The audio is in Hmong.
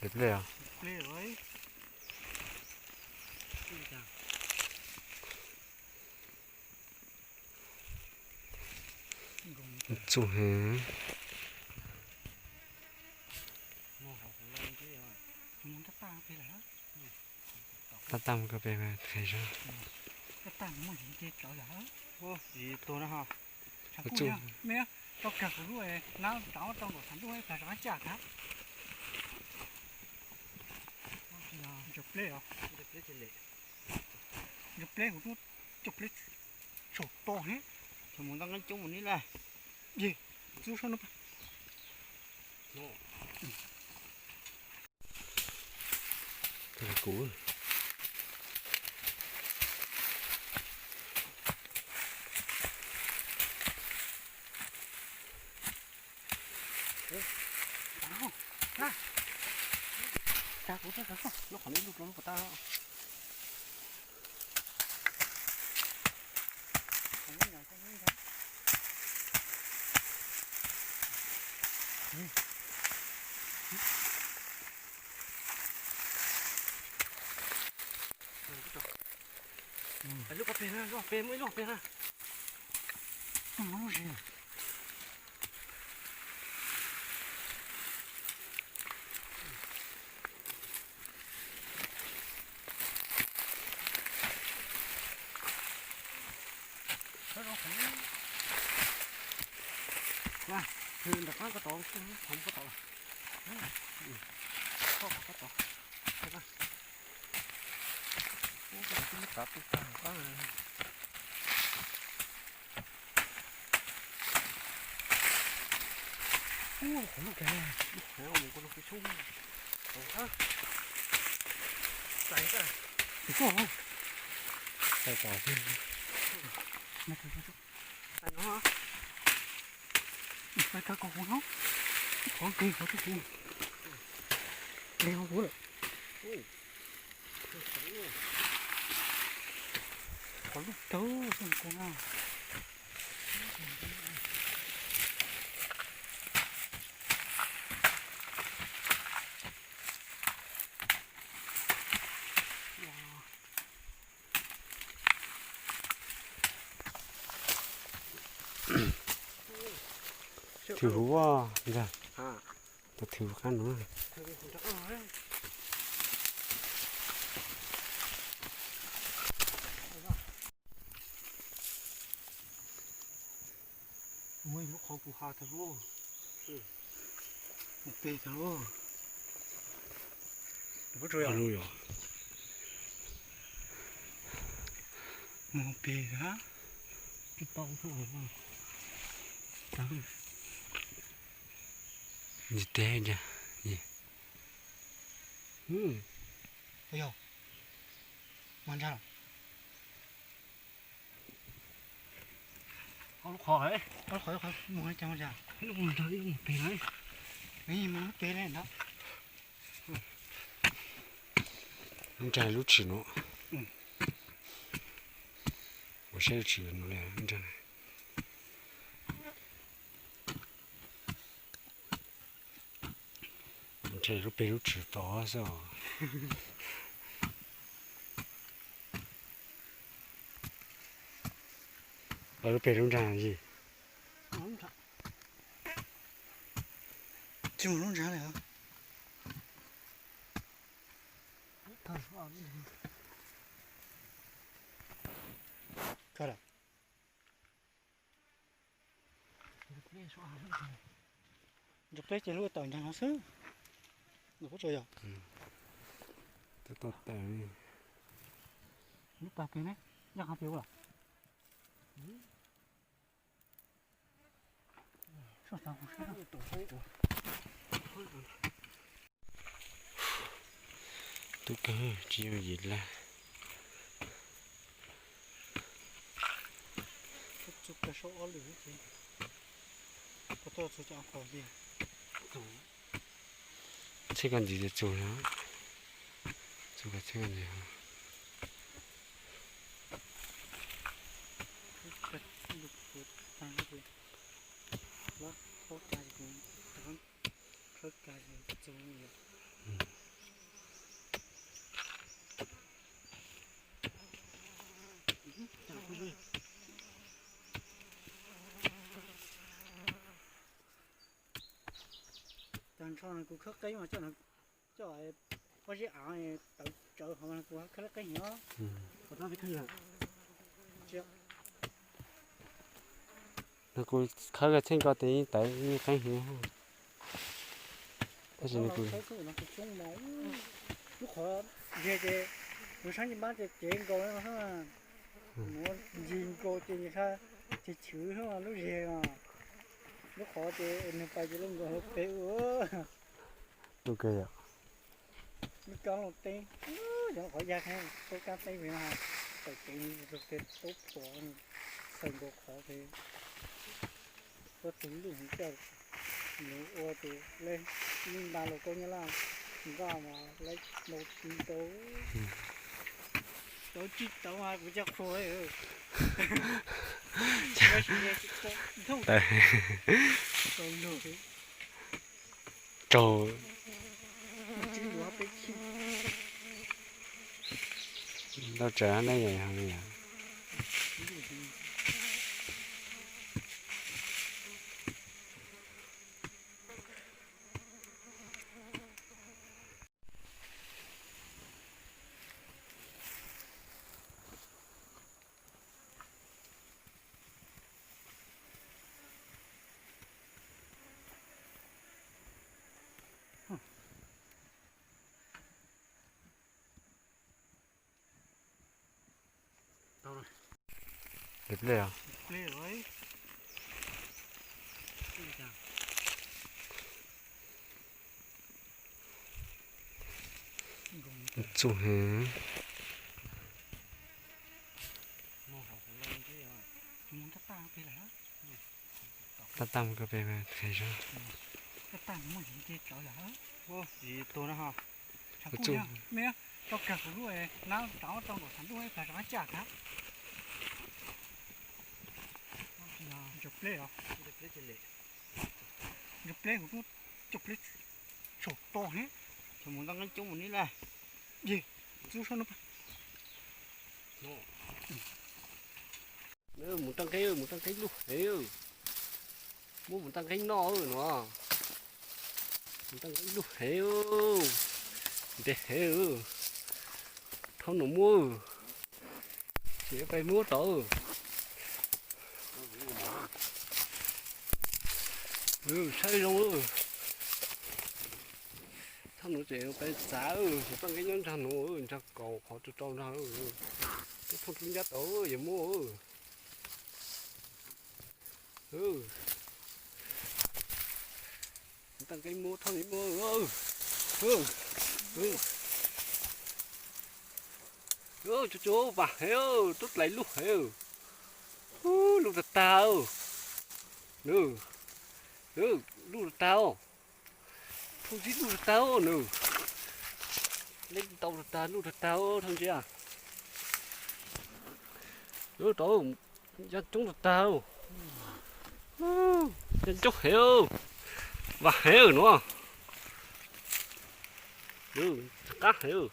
Ntses plej os. Txuj heev. Tab tab mus ko pem qhia zog. Txuj. Ntses plej os. Ntses plej kuv, ntses plej tsaum to ne. Mus ntoj nqeeb coob mus ni lawm. Yig, txub sab no. Kuv. Tsa kuv txoj sav xoj lub qhov ib lub rau lub puas tau. Lub qhov pem na, lub qhov pem, muaj ib lub qhov pem na. Nram qab ko tod, thov ko tod los. Ko tod. Ub, twb muab tav tu tag qab. Ub, qhov lub kag, lub qhov mus ko lub peb sub. Txais tag. Txais tag. Txais no. Txais tag ko kuv no. Qhov kag qhov twb kuv. Kag qhov kuv lawm. Qhov lub kawg xwb kuv no. Thwm huv ntag. Tau thwm huv qab no. Mus lub qhov kuv has tag lauj. Mus pem tag lauj. Mus pem tag. Nti teb ntag. Yog mas ntsa. Ob lub qhov, ob lub qhov, mus cas mas ntsa. Lub mus ntsa, lub mus pem na. Mus pem na ntag. Ntsa lub tshwm no. Ua saib lub tshwm no ntsa. Ntshe lub pem lub tshwm tod xwb os. Lub pem lub ntsa yig. Tsis mus lub ntsa li os. Ntsuag peb ces lub tawm ntsa no xwb. Ntsuag peb tsuas yog. Lub pas pem ne, nyob qhov pem ua los. Tub kawg tsis yooj yim lawm. Txhij koj ntxiv txug no. Txug koj txhij koj ntxiv. Khawb kag txug yom. Nrho kuv khawb qeeb mas coj, coj pob zeb av tawv tsawv hov kuv khawb qeeb heev. Kuv khawb txheej ko tes tawv qeeb heev. Tab sis kuv, lub qhov zig ces kuv saib nce mab ces cev nkaus no, nuav ncig nkaus ces nws ha ces chwv lub zig no. Lub qhov ces nws pais ces lub nkaus peb ua lub kab lub teeb, cov qhov yag tau kab teeb pem no, tawm cev rau pem tub phuam, txhaws nkaus qhov pem. Ua tus lwj coj nws ua ces lawv ib nta los koj nyab laj nqa mas lawv ntaus ti rau tau tsis tau mas kuv coj qhua. Raug ntau tsawg ne. Pliv pliaj os. Txuj heev. Tab tag mus ko pem qhia zog. Ntsuag pleb os. Ntsuag pleb kuv tub, ntsuag pleb tsaum to ne. Cov mus ntoj nqeeb coob mus ni laj. Yig, txub sab no. Mus ntoj nqeeb, mus ntoj nqeeb lub heev. Muab mus ntoj nqeeb noj no. Mus ntoj nqeeb lub heev. Ntev heev. Thaum nus muab, tsis pais muab tod. Saib zoo. Thaum nus tseem pais txav, tsis txoj nqeeb nyob nrog nus, nrog kaus qhov rau rau nrog. Tub thooj tub ncab tau yog muab. Mus ntoj nqeeb muab, thaum nus muab. Tsuj tsuj, vam heev, tub dlais lub heev. Lub tag tag. Lub tag tag. Thooj ntsib lub tag tag nws. Leb ntau tag tag, lub tag tag thooj ntsib. Lub tod ya coob tag tag. Ya coob heev. Vam heev nuav. Qab heev.